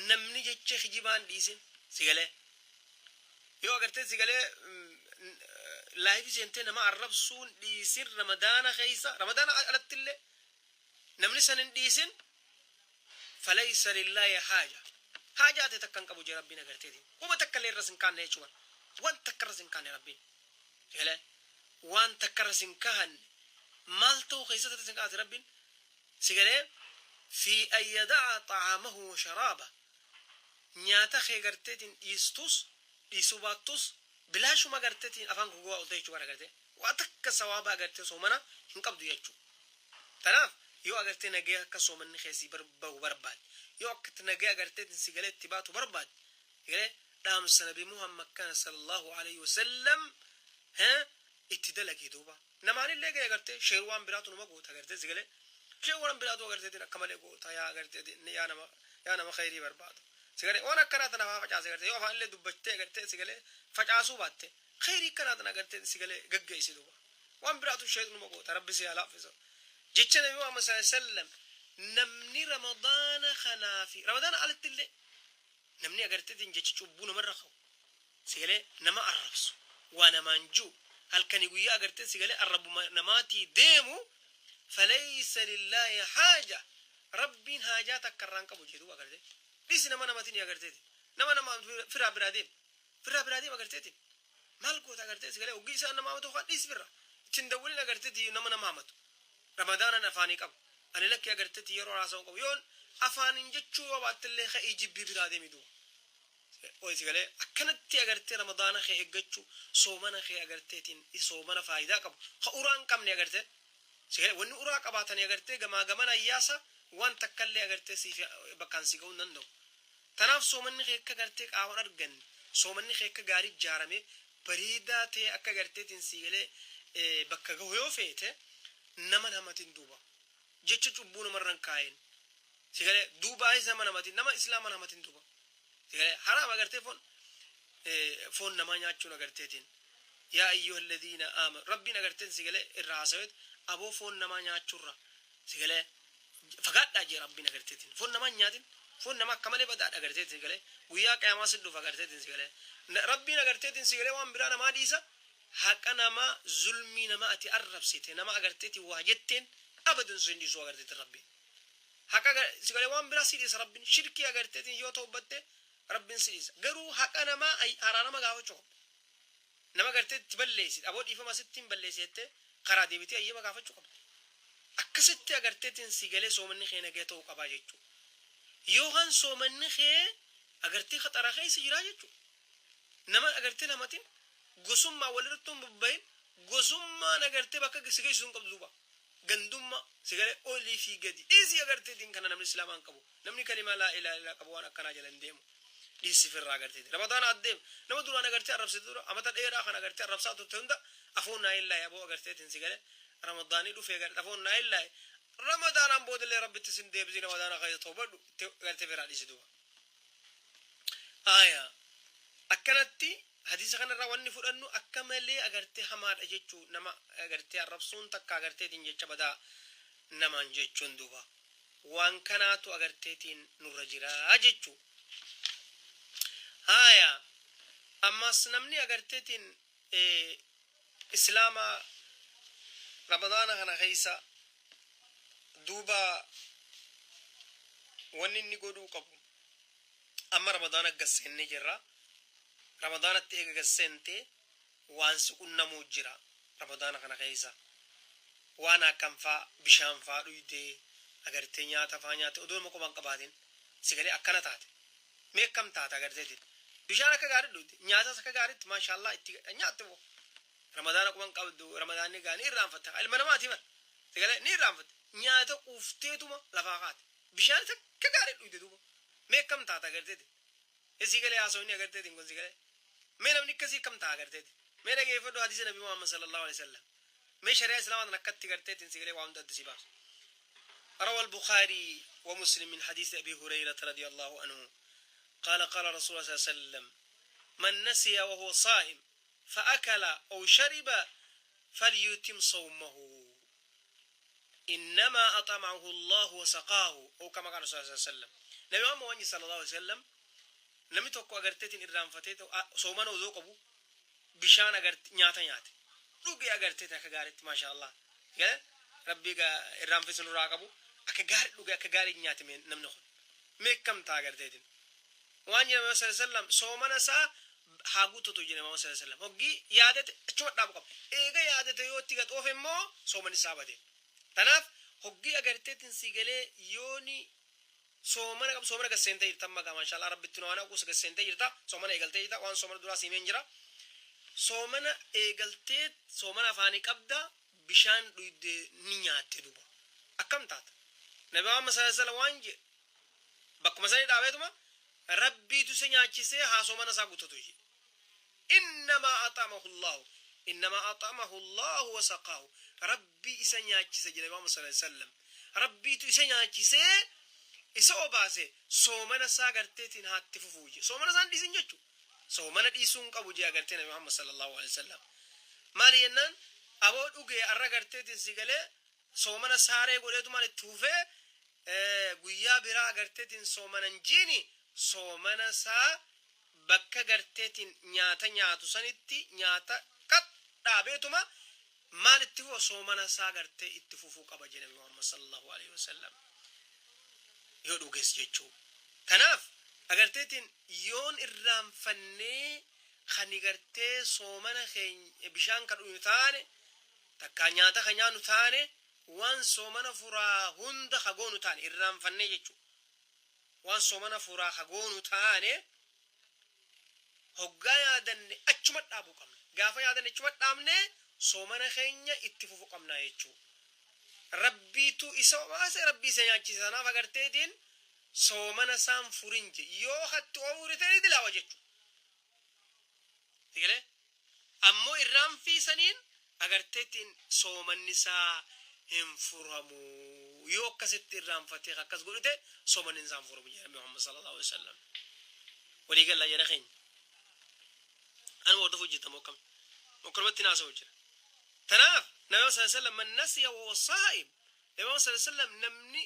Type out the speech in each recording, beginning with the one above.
Namni jecha kijibaan dhiisin, sigalee yoo agartee sigalee live seentee nama arrabsuun dhiisin, Ramadaana keessa, Ramadaana alattillee namni san hin dhiisin, فليس لله حاجة, haajaa ta'e takka hin qabu jee Rabbiin. Agarteetiin uma takka illee irras hin kaanne jechuudha. Waan takka irras hin kaanne Rabbiin, sigalee waan takka irras hin kaanne. Maal ta'uu keessatti irras hin kaa'ate Rabbiin, sigalee? في أن يدع طعامه وشرابه, nyaata kee garteetiin dhiistus dhiisuu baattus bilaashuma garteetiin afaan gogaa olte jechuudha. Agartee waa takka sawaaba agartee soomana hin qabdu jechuudha. Tanaaf yoo agartee nagaya akka soomanni keessii bahu barbaade, yoo akkatti nagaya agarteetiin si galee itti baatu barbaade, galee dhaamsa Nabi Muhammad kana صلى الله عليه وسلم itti dalagee duuba. Namaanillee ga'e agartee share waan biraatu numa goota, agartee si galee share waan biraatu agarteetiin akka malee goota. Yaa agartee yaa nama khayrii barbaadu, si galee waan akkanaa tana faa facaase, agartee yoo afaan illee dubbattee agartee si galee facaasuu baatte, khayrii akkanaa tana agartee si galee gaggeessi duuba. Waan biraatu share numa goota. Rabbi si haa laaffisu. Jecha Nabi Muhammad صلى الله عليه وسلم, namni Ramadaana kanaa fi Ramadaana alatti illee namni agarteetiin jecha cubbuu namarra qabu, sigalee nama arrabsu, waa namaan ji'u, halkanii guyyaa agartee sigalee arrabuma namaatii deemu, فليس لله حاجة, Rabbiin haajaa takka irraan qabu jedhu. Agartee dhisi nama namatiin, agarteeti nama nama firaa biraa deem, firaa biraa deem. Agarteeti maal goota? Agartee sigalee hoggii isaan nama hamatu kan dhisi, firra ittiin dawwalin. Agarteeti nama nama hamatu Ramadaanaan afaanii qabu ani lakki agarteeti yeroo haasa'u qabu yoon afaanin jechuu yoo baattellee ka'ii jibbii biraa deemi duuba. Oy, sigalee akkanatti agartee Ramadaana kee eeggachuu, soomana kee agarteetiin soomana faayidaa qabu ka uraa hin qabne. Agartee sigalee wanni uraa qabaatanii agartee gamaa gamana ayyaasa waan takkallee agartee siif bakkaan si ga'uu hin danda'u. Tanaaf soomanni kee akka agartee qaawwan arganne, soomanni kee akka gaarii ijaarame bareedaa ta'e akka agarteetiin si galee bakka gahu yoo feete, nama namatiin duuba jecha cubbuu namarra hin kaa'in. Si galee duubaayis nama namatiin, nama Islaama namatiin duuba. Si galee haraam agartee foon namaa nyaachuun agarteetiin. يا أيها الذين آمنوا, Rabbiin agarteen si galee irraa haasawet aboo foon namaa nyaachuurra si galee fagaadhaa jee Rabbiin. Agarteetiin foon namaa hin nyaatin, foon namaa akka malee badaadha. Agarteetiin si galee guyyaa qiyaamaa si dhufa. Agarteetiin si galee Rabbiin agarteetiin si galee waan biraa namaa dhiisa, haqa namaa, zulmii nama ati arrabsite, nama agarteetiin waa jetteen abadan sun hin dhiisu. Agarteetiin Rabbiin haqa si galee waan biraa si dhiisa. Rabbiin shirkii agarteetiin yoo ta'ubbatte Rabbiin si dhiisa, garuu haqa namaa haraarama gaafachuu qabda. Nama gartee itti balleessit, aboo dhiifama sitti hin balleessi jettee karaa deebitee ayyama gaafachuu qabda. Akkasitti agarteetiin si galee soomanni kee nagaya ta'uu qabaa jechuudha. Yookaan soomanni kee agartee khaxara keessa jiraa jechuudha. Nama agartee namatiin gosummaa walirratti hin bobbahin, gosummaan agartee bakka si geessisu hin qabdu duuba. Gandummaa si galee olii fi gadi dhiisii agarteetiin kana namni Islaamaa hin qabu. Namni kalimaa لا إله إلا الله qabu waan akkanaa jala hin deemu. Dhiisi firraa agarteeti. Ramadaana addeem nama duraan agartee arrabsite dura amata dheeraa kan agartee arrabsaa turte hunda afoon naa illaahi aboo agarteetiin si galee Ramadaanii dhufee garte afoon naa illaahi. Ramadaanaan boodallee Rabbitti sin deebisii, Ramadaana keessa toobadhu, itti agartee firaa dhiisi duuba. Aya, akkanatti hadiisa kanarraa wanni fudhannu akka malee agartee hamaadha jechuu, nama agartee arrabsuun takka agarteetiin jecha badaa namaan jechuun duuba. Waan kanaatu agarteetiin nurra jiraa jechuu. Haya, ammas namni agarteetiin Islaama Ramadaana kana keessa duuba wanni inni godhuu qabu, amma Ramadaana gasseennee jirra. Ramadaanatti eega gasseente waan si qunnamuu jira. Ramadaana kana keessa waan akkam faa? Bishaan faa dhuydee agartee nyaata faa nyaate odoo nama qoban qabaatin, si galee akkana taate, mee akkam taata? Agarteetiin bishaan akka gaarii dhuyde, nyaatas akka gaariitti maashaallah itti nyaatte moo Ramadaana quban qabdu. Ramadaanni gaa ni irraanfatte, ilma namaati bar, si galee ni irraanfatte, nyaata quufteetuma lafaa kaate, bishaan akka gaarii dhuyde duuba mee akkam taata? Agarteetiin isii galee haasawni agarteetiin kun si galee mee namni akkasii akkam ta'a? Agarteetiin mee dhageeffadhu hadiisa Nabi Muhammad صلى الله عليه وسلم, mee shari'aa Islaamaa tan akkatti garteetiin si galee waa hunda adda si baasu. روى البخاري ومسلم من حديث أبي هريرة رضي الله عنه قال: قال رسول الله صلى الله عليه وسلم: من نسي وهو صائم فأكل أو شرب فليتم صومه، إنما أطعمه الله وسقاه، أو كما قال صلى الله عليه وسلم. Nabi Muhammad waan sallallahu alaihi wasallam, namni tokko agarteetiin irraanfatee soomana odoo qabu bishaan agarte, nyaata nyaate, dhuge agarteetiin akka gaariitti, maasha Allah, Rabbii irraanfisa nurraa qabu, akka gaarii dhuge, akka gaarii nyaate. Namni kun meekkam ta'a agarteetiin waan jedhame sallallahu alaihi wasallam, soomana isaa haa guututu jedhe Muhammad sallallahu alaihi wasallam. Hoggii yaadate achuma dhaabu qaba. Eega yaadate yoo itti gaxoofe immoo soomanni isaa bade. Tanaaf hoggii agarteetiin si galee yooni soomana qabu, soomana gad seentee jirta amma gaa, maashaallah, Rabbitti nu haa naqu, gad seentee jirta, soomana eegaltee jirta. Waan soomana duraa siimeen jira. Soomana eegaltee, soomana afaanii qabda, bishaan dhuyde, ni nyaatte, duba akkam taata? Nabi Muhammad sallallahu alaihi wasallam waan jedhe, bakkuma sanii dhaabeetuma Rabbiitu isa nyaachisee, haa soomana isaa guuttatu jedhe. Innamaa axamahu Allahu, innamaa axamahu Allahu wa saqaahu, Rabbii isa nyaachise jedhe Muhammad sallallahu alaihi wasallam. Rabbiitu isa nyaachisee isa obaase, soomana isaa garteetiin haatti fufuu jedhe. Soomana isaan dhiisin jechu, soomana dhiisuu hin qabu jee agartee Nabi Muhammad sallallahu alaihi wasallam. Maali jennaan, aboo dhugee arra garteetiin si galee soomana saaree godheetumaan itti fufee guyyaa biraa agarteetiin soomanan jiini, soomana isaa bakka garteetiin nyaata nyaatu sanitti nyaata qat dhaabeetuma maal itti fufa? Soomana isaa gartee itti fufuu qaba jedhe Nabi Muhammad sallallahu alaihi wasallam, yoo dhuges jechuu. Kanaaf agarteetiin yoon irraanfannee kani gartee soomana keenya bishaan kan dhugnu taane, takkaa nyaata kan nyaannu taane, waan soomana furaa hunda ka goonu taane irraanfannee jechuu, waan soomana furaa ka goonu taane, hoggaa yaadanne achuma dhaabuu qabna. Gaafa yaadanne achuma dhaabne, soomana keenya itti fufu qabna jechuu. Rabbiitu isa obaase, Rabbii isa nyaachise. Sanaaf agarteetiin soomana isaan furin je. Yoo hatti oofurite ni dilaawa jechuu. Sigalee ammoo irraanfii saniin agarteetiin soomanni isaa hin furamu. Yoo akkasitti irraanfatee akkas godhute, soomanni isaa hin furamu jedhame Muhammad sallallahu alaihi wasallam. Walii gallaa jara keenya? Anuma hordofuu jirta moo akkam? Akkanumatti naasa'u jira. Tanaaf Nabi sallallahu alaihi wasallam, man nasiya wa huwa saa'im, Nabi sallallahu alaihi wasallam, namni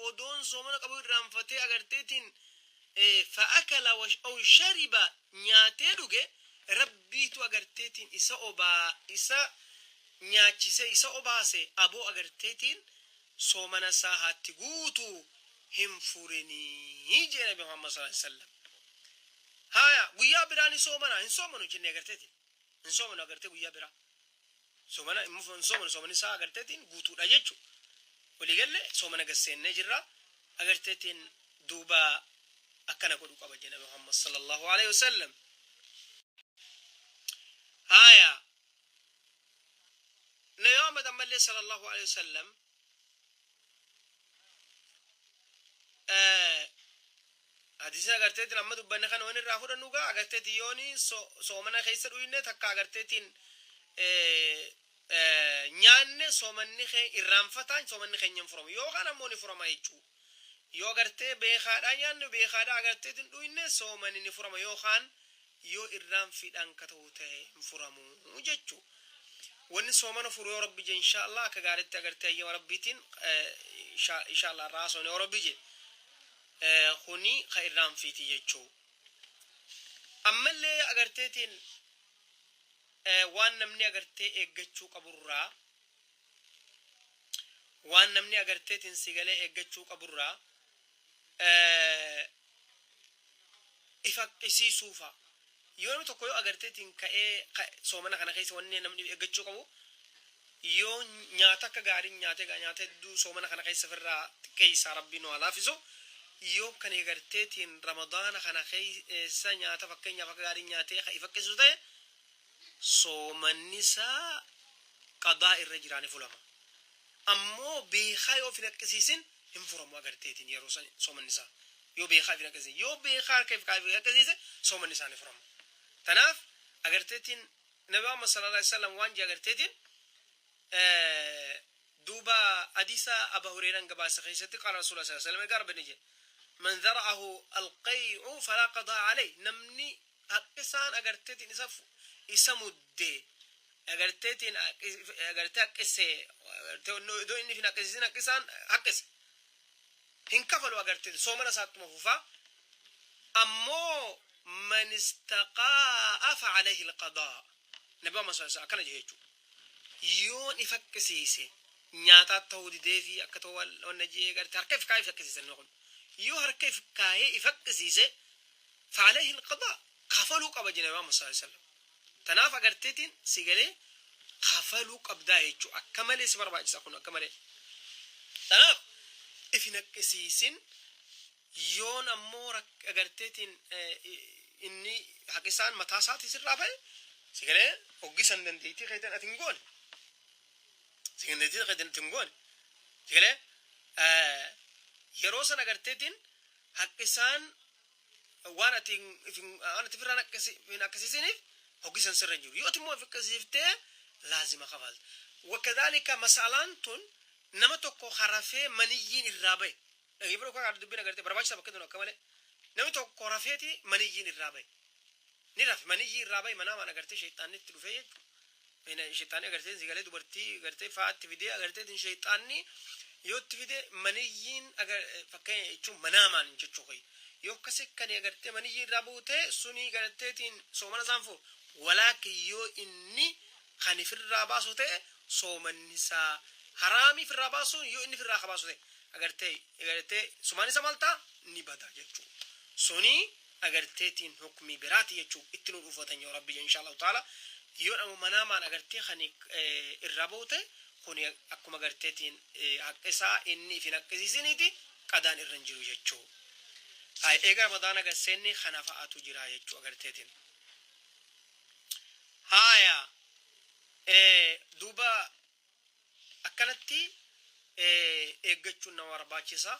odoon soomana qabu irraanfatee agarteetiin fa'akala aw shariba, nyaatee dhuge, Rabbiitu agarteetiin isa obaa, isa nyaachisee isa obaase, aboo agarteetiin soomana isaa haatti guutu, hin furinii jee Nabi Muhammad sallallahu alaihi wasallam. Haya, guyyaa biraa ni soomana hin soomanu jennee agarteetiin hin soomanu, agartee guyyaa biraa soomana hin soomanu, soomani isaa agarteetiin guutuudha jechu. Waliigalle? Soomana gasseennee jirra agarteetiin, duuba akkana godhu qaba jee Nabi Muhammad sallallahu alaihi wasallam. Haya, Nabi Muhammad ammallee sallallahu alaihi wasallam hadiisni agarteetiin amma dubbanne kana waan irraa fudhannu gaa, agarteetiin yooni soomana keessa dhuyne, takka agarteetiin nyaanne, soomanni kee irraanfataan soomanni keenya hin furamu yookaan ammoo ni furama jechuu. Yoo agartee beekaadhaa nyaanne, beekaadhaa agarteetiin dhuyne, soomanni ni furama, yookaan yoo irraanfiidhaan ka ta'u ta'e hin furamu jechuu. Wanni soomana furu, yoo Rabbi je, insha Allah, akka gaariitti agartee hayyama Rabbiitiin insha Allah irraa haasofne, yoo Rabbi je. Kuni ka irraanfiiti jechuu. Ammallee agarteetiin waan namni agartee eeggachuu qaburraa, waan namni agarteetiin sigalee eeggachuu qaburraa, ifaqqisiisuufa. Yoo namni tokko yoo agarteetiin ka'ee soomana kana keessa wanni namni eeggachuu qabu, yoo nyaata akka gaariin nyaatee gaa, nyaata hedduu soomana kana keessa ofirraa xiqqeessaa, Rabbiin nu haa laafisu. Yoo kan agarteetiin Ramadaana kana keessa nyaata fakkeenyaaf akka gaariin nyaatee ka ifaqqisiisu ta'e, soomanni isaa qadaa irra jiraani fulama. Ammoo beekaa yoo of hin haqqisiisin hin furamu agarteetiin yeroo san soomanni isaa. Yoo beekaa of hin haqqisiisin, yoo beekaa harka if haqqisiise, soomanni isaa ni furama. Tanaaf agarteetiin Nabi Muhammad sallallahu alaihi wasallam waan jee agarteetiin, duuba hadiisa Aba Hureeraan gabaasa keessatti, qaala Rasuulullah sallallahu alaihi wasallam, egaa Rabbi ni jedhe, man dhara'ahu alqay'u falaa qadaa alayhi, namni haqqisaan agarteetiin isa mudde agarteetiin agartee haqqise, agartee iddoo inni hin haqqisiisin haqqisaan haqqise. Hin kafalu agartee, soomana isaattuma fufaa. Ammoo man istaqaa'a fa alayhi alqadaa. Nabi Muhammad sallallahu alaihi akkana jedhe jechuudha. Yoon if haqqisiise, nyaataa ta'uu didee fi akka ta'uu wanna je'ee gartee harka if kaayee if haqqisiise, inni kun yoo harka if kaayee if haqqisiise, fa alayhi alqadaa, kafaluu qaba jedhe Nabi Muhammad sallallahu alaihi wasallam. Tanaaf agarteetiin si galee kafaluu qabdaa jechuu, akka malee si barbaachisa kun akka malee. Tanaaf if hin haqqisiisin. Yoon ammoo agarteetiin inni haqisaan mataa isaatii sirraa ba'e, si galee, hoggisan dandeettii keetiin ati hin goone, si dandeettii keetiin ati hin goone, si galee, yeroo san agarteetiin haqisaan waan ati waan ati ofirraa hin haqqisiisiniif hoggisan sirra hin jiru. Yoo ati immoo if haqqisiiftee, laazima kafalta. Wakadhalika masalaan tun nama tokko harafee maniyyiin irraa bahe. Dhaggeeffadhu kan dubbiin agartee barbaachisaa bakka tun akka malee. Namni tokko rafeeti maniyyiin irraa bahe. Ni rafe, maniyyii irraa bahe, manaamaan agartee sheexaanni itti dhufee jechuudha. Sheexaanni agartee si galee dubartii agartee fa'aatti fidee, agartee sheexaanni yoo itti fide maniyyiin fakkeenya jechuun manaamaan jechuu koyi. Yoo akkas kan agartee maniyyii irraa buute suni agarteetiin soomana isaan fuuru. Walaakin yoo inni kan ifirraa baasu ta'e, soomanni isaa haraamii ifirraa baasuun, yoo inni ifirraa kabaasu ta'e, agartee sumaan isa maltaa ni bada jechuudha. Suni agarteetiin hukmii biraati jechuudha. Itti nu dhufatan yoo Rabbi insha Allahu ta'ala. Yoo dhamu manaamaan agartee kan irraa bahu ta'e, kuni akkuma agarteetiin haqa isaa inni ifin haqqisiisiniiti qadaan irra hin jiru jechuudha. Eega Ramadaana garseenni kana fa'aatu jira jechuu agarteetiin. Haaya, duuba akkanatti eeggachuun nama barbaachisa.